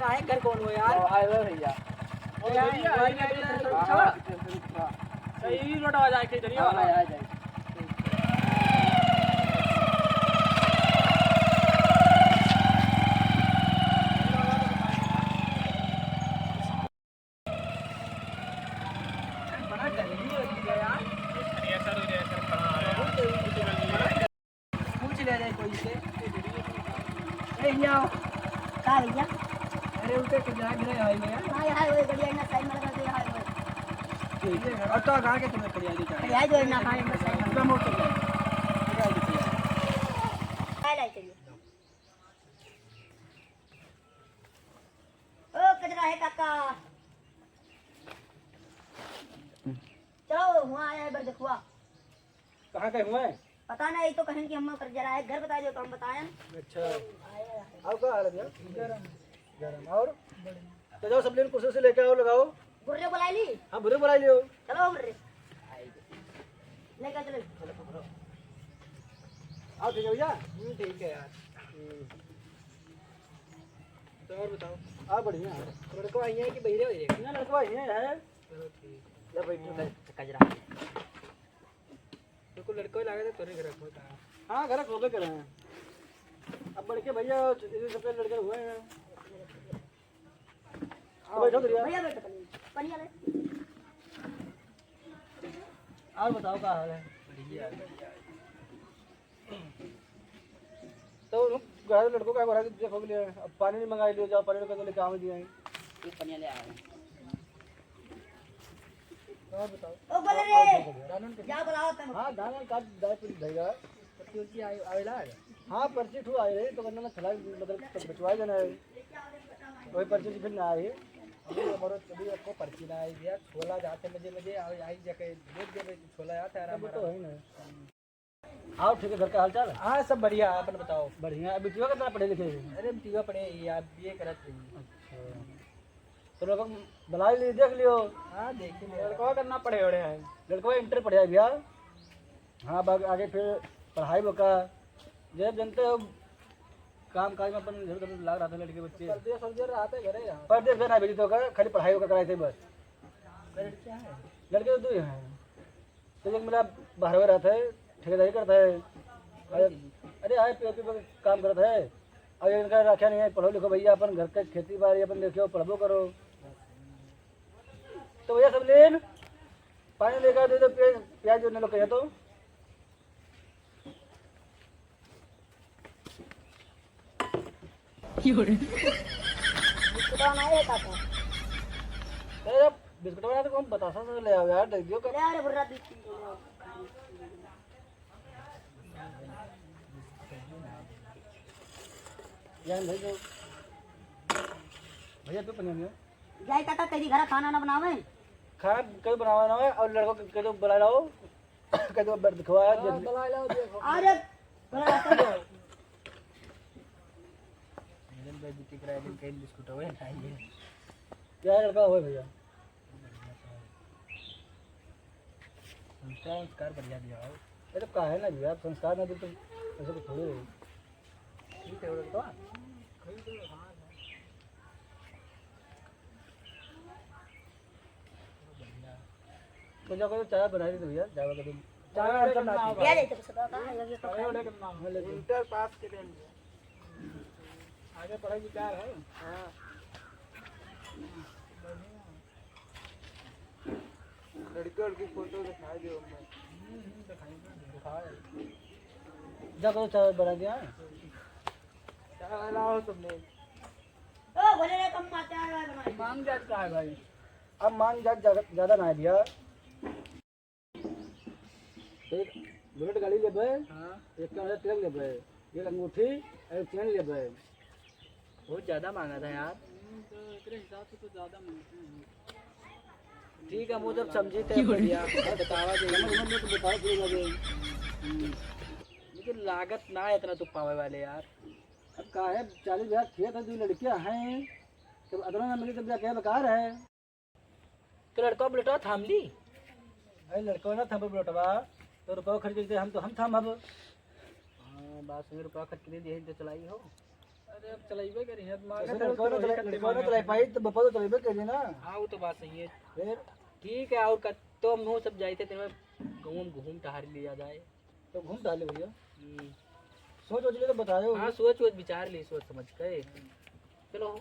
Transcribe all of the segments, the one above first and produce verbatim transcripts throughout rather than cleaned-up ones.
काहे घर कौन हो यार? हाईवे भैया। ओ यार, हाईवे, हाईवे, हाईवे, हाँ, हाँ। सही रोड आ जाए के जरिए हाँ, वाला। आ जाए। बड़ा गर्मी हो रही है यार। पूछ ले रे कोई से। ए, हियाँ आओ। का भैया? अरे, उनके के जाए रहे हाईवे यार। हाँ, हाईवे बढ़िया है ना, साइड में लगा दे हाईवे। ठीक है, और तो आगे तुम्हें खड़ी आ जाए। खड़ी आ जाए ना, हाँ, इधर साइड में। पूरा मोड़ के जाए। खड़ी आ जाए। काय लाए चाहिए? ओ, कजरा है काका। चलो, वहाँ आया है बरजखुआ। कहाँ के हुए? पता नहीं, तो कहें कि हम कर जरा एक घर बता दो, तो हम बताएं। अच्छा। आया है। और का हाल है भैया? गरम। गरम। और? तो जाओ, सब लेन कुर्सी से लेके आओ, लगाओ। बुर्रे बुला ली? हाँ, बुर्रे बुला लियो। चलो, बुर्रे। लेके चलो। आओ, ठीक है भैया? हम्म, ठीक है यार। हम्म। तो और बताओ? हाँ, बढ़िया है। लड़को आई है कि बहिरे हो जाएगा? ना, लड़को आई है। चलो, ठीक है। ले बैठो, ले, कजरा। तो कोई लड़का ही लागे तो तोरे घर रखो था। हाँ, घर रखो के करे हैं। अब बड़के भैया, छोटे से सबके लड़के हुए हैं। तो बैठो तो भैया। भैया बैठो, पनिया, पनिया ले। और बताओ, का हाल है? बढ़िया, बढ़िया। तो उन घर लड़कों का बोला कि देखो के लिए, अब पानी नहीं मंगा लियो, जाओ पानी लेकर तो लेके आवे दिए हैं। ये पनिया ले आवे। और बताओ। ओ बोले रे, जा बुलाओ तब। हाँ, धान काट दाई पूरी भैया। पर्ची उर्ची आए, आवेला है? हाँ, पर्ची ठू आए रही, तो करना ना खिला, मतलब, तो बिचवाए देना है। वही पर्ची से फिर ना आई। अभी हमारो, अभी आपको पर्ची ना आई भैया, छोला जाते मजे मजे, आई, आई जाके देख दे भाई, छोला जाता है, आराम, तो आराम। है ना। आओ, ठीक है, घर का हाल चाल? हाँ, सब बढ़िया है, अपन बताओ। बढ़िया। अब बिटिया कितना पढ़े लिखे हैं? अरे, बिटिया पढ़े ही, आप बीए करत रही। अच्छा। तो लोग बुला लिए, देख लियो। हाँ, देख लियो। लड़का कितना पढ़े वढ़े हैं? लड़का इंटर पढ़े है भैया। हाँ, बाग-, आगे फिर पढ़ाई वो का, जब जानते हो, काम काज में अपन इधर उधर लाग रहा था लड़के बच्चे। परदेस वरदेस रहते घरे यहाँ। परदेस में ना भेजी तो का, खाली पढ़ाई वो का कराए थे बस। लड़के क्या है? लड़के तो दो ही हैं। तो एक मिला बाहर में रहता है, ठेकेदारी करता है। अरे, अरे, आए पे, पे, पे काम करता है। अब इनका रखा नहीं है, पढ़ो लिखो भैया, अपन घर के खेती बाड़ी अपन देखियो, पढ़बो करो। तो भैया सब लेन, पानी लेकर दे दो, प्याज, प्याज जो न लो कहे तो। बिस्कुटवा नहीं है काका? अरे, बिस्कुटवा ना तो कौन बतासा से ले आओ यार, दे दियो का। ले आ रे बुर्रा, बीस तीन किलो। यार, भाई, तो भैया, तू पनिया में। जाए काका, तेरी घर खाना ना बनावे। खाना कभी बनावा ना है, और लड़कों के, के तो बुला लाओ। कह दो, बड़ दिखवा है, हाँ, जल्दी। बुला लाओ, देखो। अरे, बुला लाओ, सब। मेरे बेइज्जती कराए, दिन कहीं बिस्कुट हुए, नहीं है। क्या लड़का हुआ भैया? संस्कार, संस्कार बढ़िया दिया हो। अरे, काहे ना दिया, संस्कार ना दे तो ऐसे तो थोड़े हो। ठीक है, वो तो। तो जाओ, करो, चाय बना ली तो भैया, चाय बना दो। चाय और करना है। भैया, लेते बस, बता, हाँ, लगे तो खाए। हाँ, लेते। इंटर पास के दिन आगे पढ़ाई विचार है। हाँ। लड़के, लड़की फोटो दिखाई दो, मैं। हम्म, हम्म, दिखाई दो, दिखाओ। जा करो, चाय बना दिया। चाय बनाओ तुमने। ओ, बोले रे, कम मारते हैं, भाई, बनाओ। मांग जात का है, भाई? अब मांग जात ज्यादा, ज्यादा ना है भैया। एक बुलेट गाड़ी लेबे, हाँ। एक का हजार तिलक लेबे, एक अंगूठी, एक चेन लेबे। बहुत ज्यादा मांगा था यार। हम्म, तो एकरे हिसाब से तो ज्यादा मांगते हैं। ठीक है, वो जब समझी थे भैया, अब बतावा दे। समझ, समझ में तो बताओ, फिर लगे। हम्म। लेकिन लागत ना है इतना तो पावे वाले यार। अब का है, चालीस बीघा खेत है, दो लड़कियां हैं, जब अदरा ना मिली तब क्या बेकार है। तो लड़का बुलेटवा थाम ली? अरे लड़का ना थाम बुलेटवा, तो रुपया खर्च करते हम तो हम थाम अब। हाँ, बात सही, रुपया खर्च के दे दिए तो चलाई हो। अरे, अब चलाइबे करी है, मांगा ऐसे तो लड़का ना चला-, लड़का ना चला पाई, तो बप्पा तो चलाइबे करी ना। हाँ, वो तो बात सही है। फिर? ठीक है, और का, तो हम हो सब जाइत है, तेरे गाँव में घूम टहर लिया जाए। तो घूम टहर ले भैया। हम्म। सोच वोच ले तो बतायो। हाँ, सोच वोच विचार ली, सोच समझ के। चलो।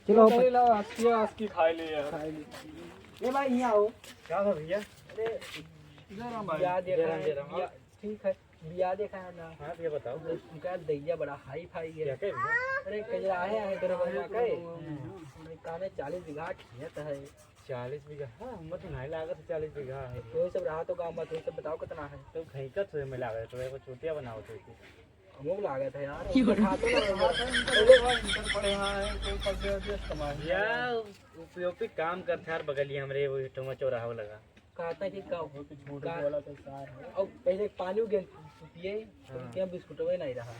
चलो, चलो, पहले लाओ, आस्की, आस्की खाई ले यार। खाई ले। ए भाई, यहाँ आओ। क्या था भैया? अरे, इधर आओ भाई। बियाह देखा है, जय राम, जय राम। बियाह, ठीक है, बियाह देखा है ना? हाँ, भैया बताओ। उनका दैया बड़ा हाई फाई है। क्या, क्या भैया? अरे, कजरा है, है तेरे बउआ का है। हम्म। उनके काने चालीस बीघा खेत है। चालीस बीघा? हाँ, हमको तो नहीं लागत है चालीस बीघा है। तो ये सब रहा तो गाँव में, तो ये सब बताओ कितना है? तो खैकत हुए में लागत है, तो एक चूतिया बनाओ तो। हमको लागत है यार, क्यों? उनका खाते ना रहा था, उनका लोग वहाँ इंटर पढ़े हुआ है, कोई परदेश देश कमाए। या उपयोगी काम करते यार, बगलिया हमरे वो टोमा चौराहा लगा। कहता कि का, वो तो झूठ का, बोला तो सार है। और पहले पानी उगे पिए, तो हाँ। क्या बिस्कुटवे नहीं रहा।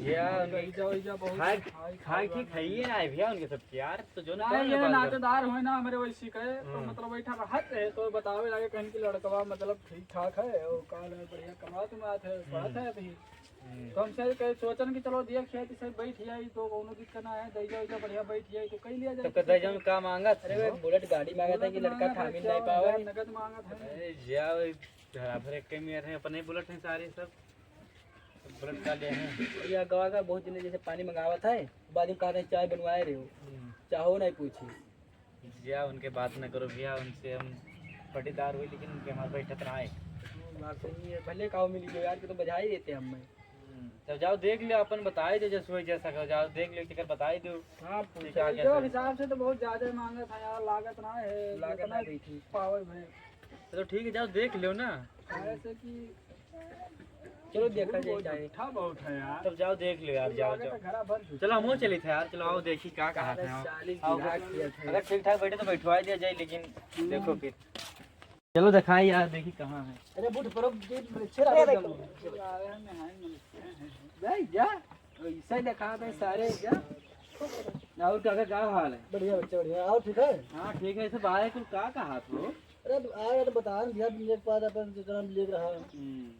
या हाँ, उनके गईजा वईजा बहुत खाए, खाए, खाए खाए की वाला खाइए ना है भैया उनके सब यार, तो जो नहीं, कौन ये बात कर- नातेदार होए ना हमरे वैसी कहे, तो हाँ। मतलब बैठा रहत है, तो बतावे लागे कहीं कि लड़कवा मतलब ठीक ठाक है, और काल है बढ़िया कमात उमात है, पढ़त हम्म। है अभी। हम्म। तो हमसे कहे, सोचन कि चलो दिया खेत से बैठ जाई, तो कौनो दिक्कत ना है, दैजा वैजा बढ़िया बैठ जाई, तो कई लिया जाए तो किसी दैजा से। में का मांगत अरे है? वो बुलेट गाड़ी मांगत है कि बुलेट लड़का मांगत है, थामिल क्या नहीं पावे। यार, नगद मांगत है। अरे जाओ, घरा भर एक मेर है, अपने बुलेट है सारे सब। बुलेट का ले हैं। ये गवा का बहुत जने जैसे पानी मंगावत है, बाद में कहते हैं चाय बनवाए रहे हो, हम्म। चाहो नहीं पूछी। भैया, उनके बात न करो भैया, उनसे हम पटीदार हुई, लेकिन उनके हमारे बैठत ना आए। बात सही है, भले काहो मिली गयो यार, कि तो बजा ही देते हम में। हम्म, तो जाओ देख लो, अपन बताई दो, जैसे हुई जैसा कहो, जाओ देख लो, टिकट बताई दो। हाँ, कि पूछो। क्या, जो कैसा हिसाब से तो बहुत ज्यादा मांगत है यार, लागत ना है, लागत उतना ना बैठी। पावे भाई। चलो ठीक है, जाओ देख लो ना। ऐसे कि चलो देखा जाए क्या है। जूठा बहुत है यार। तब जाओ देख लो यार, जाओ, लागत जाओ। है घरा भर जूठा। चलो हमहू चली थे यार, चलो आओ देखी का कहा थे, आओ। चालीस आओ, बीघा खेत है। अगर ठीक ठाक बैठे तो बैठवा दिया जाए, लेकिन हम्म। देखो फिर। चलो दिखाई यार, देखी कहाँ है। अरे बूढ़ पर अच्छे रहा एकदम। भाई जा, ऐसा ही दिखा दे सारे जा। और काका का हाल है? बढ़िया बच्चा, बढ़िया। और ठीक है? हाँ ठीक है, ऐसे बाहर कुल का कहा तू? अरे, आ यार, बता न भैया, तुम एक बार अपन जितना लेके रहा। हम्म।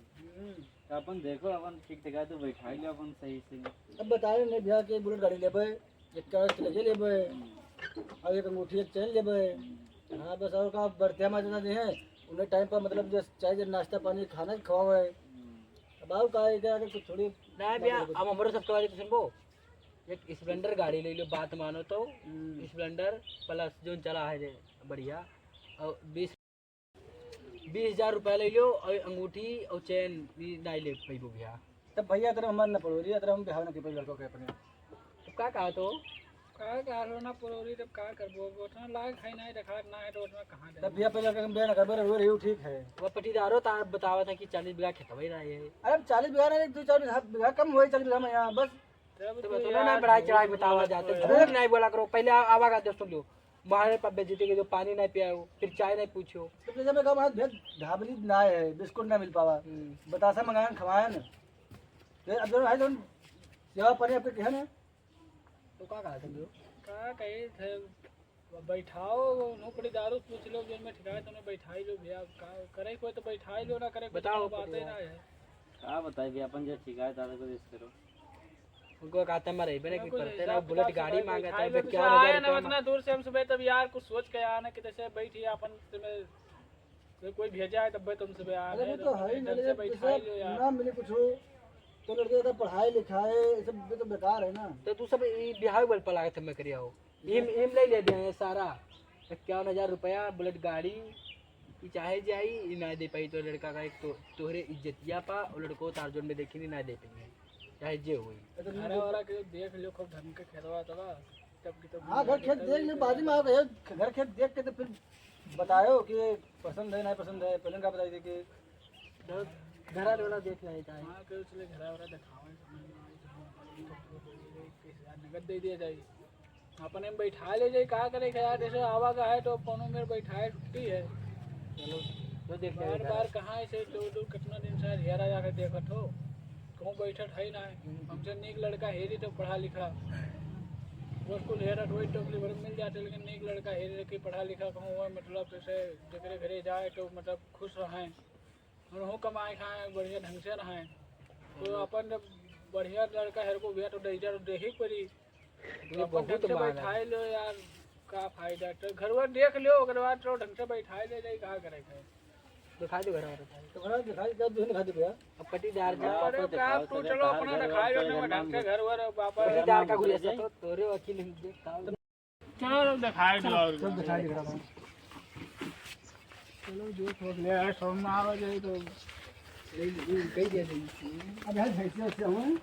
हम्म। तो अपन देखो, अपन ठीक ठिकाए तो बैठाई ले अपन सही से। अब बताए नहीं भैया कि बुलेट गाड़ी लेबे, एक कार से लगे लेबे, हम्म। और एक अंगूठी, एक चेन लेबे। हम्म। हाँ, बस और का बरतिया में जितना दे हैं, उन्हें टाइम पर मतलब जो चाहे जो नाश्ता पानी खाना खवावे। हम्म। अब और का है, क्या कि कुछ थोड़ी ना भैया, बात अब हमरो सबके बारे तो सुनबो, एक स्प्लेंडर गाड़ी ले लो, बात मानो तो। हम्म। स्प्लेंडर प्लस जोन चला है रे, बढ़िया। और बीस बीस हजार रुपया ले लो और अंगूठी और चेन भी नहीं ले पैबो भैया। तब भैया, तेरे हमार न पड़ोरी, तेरे हम बिहाव न के लड़कों के अपने। तब का कहा तो? का कहा लो ना पड़ोरी, तब का करबो? अब उतना लाग खाई नहीं रखा ना है तो उतना कहाँ तब जाए? भैया, पहले हम बिहाव न करबे रहे, ठीक है। वो पटीदारो ता बतावा था कि चालीस बीघा खेतवा ही रहा है। अरे, चालीस बीघा नहीं, दो चार बीघा, बीघा कम हुआ है चालीस बीघा में यहाँ, बस। तब तो तो बतौले यार ना, बढ़ाई चढ़ाई बतावा जाते, झूठ नहीं बोला करो। पहले आ-, आवा का दोस्तों लियो, बाहर पर बेइज्जती के जो पानी नहीं पियाओ, फिर चाय नहीं पूछो। तो जब मैं कहूँ, "आज भेद ढाबली ना है, बिस्कुट ना मिल पावा, हम्म। बतासा मंगाए न खवाए न।" तो अब जो है, जो सेवा पानी आपके किहे ना। तो का कहा तुम लोग? का कही थे, बैठाओ, उन्हों पटीदारों से पूछ लो, जो मैं ठिकाए तो उन्हें बैठाई लो भैया, का करे कोई तो बैठाई लो, ना करे कोई बताओ तो बात ही पटीदार। ना है। का बताई भैया, अपन जो ठिकाए दादा को रिश्ते रहो। उनको कहते मरे, बने की उनको पड़ते हिसाब ना, बुलेट किताब से गाड़ी भाई मांगता बैठाई है, लो, क्या जैसे आया ना, उतना दूर से हम सुबह तब यार कुछ सोच के आया ना कि जैसे बैठी अपन तुम्हें कोई, कोई भेजा है तब तुमसे बे आ अरे, रहे वो तो तो है ही ना, ढंग से जैसे बैठाई लो यार। ना मिले कुछ हो, तो लड़के का पढ़ाई लिखाई, ये सब भी तो बेकार है ना। तो तू सब ई बिहाव बल पला के मैं करिया हो। इम, इम ले ले दे सारा। इक्यावन हजार रुपया, बुलेट गाड़ी, ई चाहे जाई, ई ना दे पाई तो लड़का का एक तो, तोहरे इज्जतिया पा, और लड़को तार जोन में देखी नहीं, ना दे पाई, चाहे जे होई। अरे, घर वाला के देख लो, खूब ढंग के खेतवा तवा। तब की तब हाँ, घर खेत देख ले, बाद में आओ, घर, घर खेत देख के तो फिर बतायो कि पसंद है, नहीं पसंद है, पहले का बताई दे कि घर, घर वाला देख रहे का है। हाँ, के उसले घर वाला दिखावे, समझ में आई, तो हम बोले, "बीस हजार नगद दे दिया जाए, अपने में बैठा ले जाए, का करे का यार, जैसे आवा का है तो कोनो मेर बैठाए छुट्टी है।" चलो, तो देख बार लेंगे। बार कहाँ ऐसे दूर दूर कितना दिन से हेरा जाके देखत हो, कहूँ बैठत है ना है। हम्म। हमसे नीक लड़का हेरी तो पढ़ा लिखा। वो कुल हेरत वही तो अपने भर में मिल जाते, लेकिन नीक लड़का हेरे के पढ़ा लिखा कहूँ हुआ, मतलब जैसे जेकरे घरे जाए तो मतलब खुश रहें, उनहूँ कमाए खाएँ, बढ़िया ढंग से रहें। तो अपन जब बढ़िया लड़का हेरबो भैया तो दहिजर देही पड़ी। तो ये अपन बहुत ढंग से मांग है। बैठाए लो यार, का फायदा? तो घरवा देख लो, ओकरे बाद तो ढंग से बैठाए ले जाई, का करे के है? दिखाई दो घर वाला भाई। तो घर दिखाई, जब तुमने दिखा दो भैया। अब पट्टीदार जा। अरे का तू चलो अपना दिखाई लो, ढंग से घर वर बापा। पट्टीदार का गुलिया से तो तोरे वकील ही देख का। चलो, चलो, दिखाई दो और सब दिखाई दे रहा हूँ। चलो, जो ठोक ले यार, शर्म ना आवे जाए तो। ले, ले, कही दिया जाए। अब यार, भैंसिया से हुए।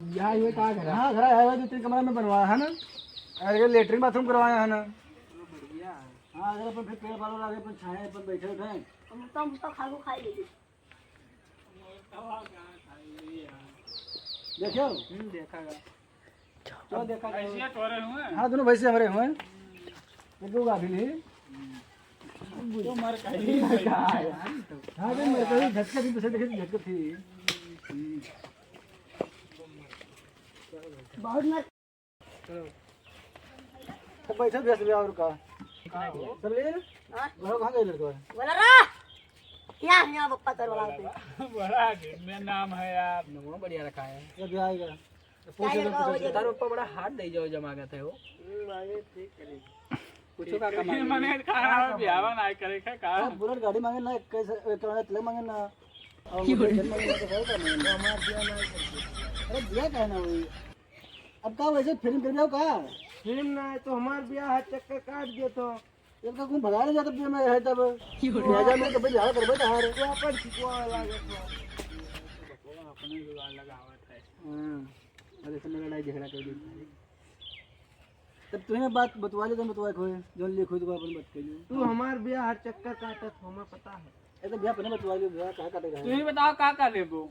यहाँ ये कहाँ घर है? हाँ, घर है, वो दो तीन कमरा में बनवाया है ना। अरे, लेटरिन बाथरूम करवाया है ना। चलो, बढ़िया है। हाँ, अगर अपन फिर पेड़ पालो लागे, अपन छाए, अपन बैठे उठे। हम तो, हम तो खागो खाई लेते। देखियो? हम्म, देखा गा। क्यों देखा गा? ऐसे तोरे हुए? हाँ, दोनों भैंसे हमारे हुए। एक दो गाभिन ही। तो मर कहीं। हाँ, तो मर कहीं, झटका भी, दूसरे देखे तो झटका थी। बहुत मर। तो बैठो भैया, सब और का? का हो? सब ले? हाँ? घरों कहाँ गए लड़का? बोला रा। क्या है यहाँ बप्पा तर वाला पे? बड़ा आदमी नाम है यार। नमो बढ़िया रखा है। ये भी आएगा। क्या ये लड़का हो गया? तार पप्पा बड़ा हाथ दे जाओ जमा गए थे वो। हम्म, आगे ठीक करेंगे। पूछो का कमाई? मने कहा बियाह ना करे का? हाँ, बुलेट गाड़ी मांगे ना, इक्कीस, इक्यावन लाख मांगे ना। और क्यों? मोटरसाइकिल मांगे ना, तो भाई का मांगे ना। हमार बियाह ना करते। अरे बियाह काहे ना हुई? अब का वैसे फिल्म कर जाओ का? फिल्म ना है तो हमार बियाह है, चक्कर काट दिए तो। जब तक तुम भगा नहीं जाते बियाह में है तब। क्यों? राजा में तो भाई बियाह करबे तो हार। तो अपन छिपवा लगा तो। अपने जुगाड़ लगावत है। हाँ। अरे सब लड़ाई झगड़ा कर दी। तब तुम्हें बात बतवा ले, तुम बतवा खोए, जौन लिख खोए तो अपन बात कर लो। तू हमार बियाह हर चक्कर काटत हो, हमें पता है। ए तो बियाह अपने बतवा लो, बियाह कहाँ काटे रहे? तू ही बताओ का का लेबो?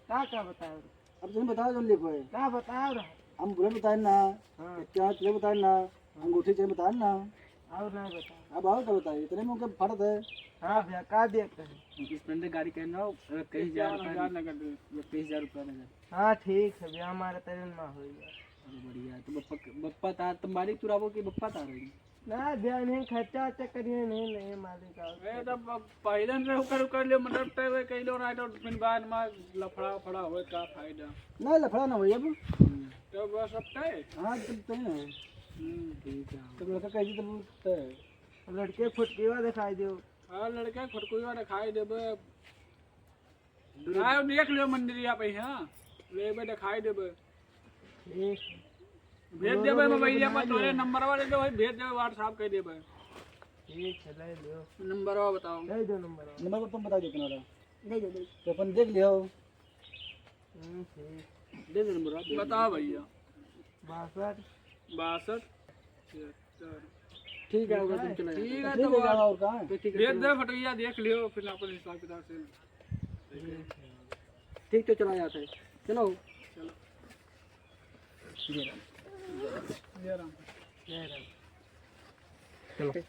का का बताओ? अब तुम बताओ जौन लिख खोए। का बताओ रहा? हम बुलेट बताए ना, हाँ। क्या तुझे बताए ना, हाँ। अंगूठी चेन बताए ना। और ना बता। अब और का बताए? इतने में उनके फटत है। हाँ भैया, का दिया कहे? स्प्लेंडर गाड़ी कहना हो, इक्कीस हजार रुपया नगद। इक्कीस हजार रुपया नगद। हाँ ठीक है भैया, हमारा तेरे में हो गया। अरे बढ़िया, तो बप्पा, बप्पा तार तुम मालिक तुराबो कि बप्पा तार रही? ना भैया, नहीं खर्चा वर्चा करिए, नहीं, नहीं मालिक आओ। ए, तो प-, पहले से ओकर, ओकर लिए मतलब तय वे कइलो ना, तो फिर बाद में लफड़ा, फड़ा होए का फायदा? नहीं, लफड़ा ना होई अब। हम्म। तो बस अब तय? हाँ, तब तय है। हम्म, ठीक है। तो लड़का कह दी तब तय। अब लड़के फुटकीवा दिखाई दो। हाँ, लड़के फुटकीवा दिखाई देबे। दुर्ग- आयो, देख लियो मंदिरिया पे, हाँ। लेबे, दिखाई देबे। ठीक। भेज देबे मोबाइल पर, तोरे नंबरवा दे दे भाई, भेज देबे, WhatsApp कर देबे। ठीक है, ले लियो। नंबरवा बताओ। दे दो नंबरवा। नंबर तुम बता दो तुम्हारा। दे दो, दे दो। तो अपन देख लियो। हम्म, ठीक। दे दे नंबरवा, दे दे। बताओ भैया। बासठ। बासठ। ठीक है, होगा, तुम चला जाओ। ठीक है, ठीक तो है, और का? तो ठीक है, भेज चलो। दे फटोइया, देख लियो, फिर अपन हिसाब किताब से। ठीक है। ठीक, तो चला जाता है। चलो। चलो। जय राम। जय राम। जय राम। चलो। ओके।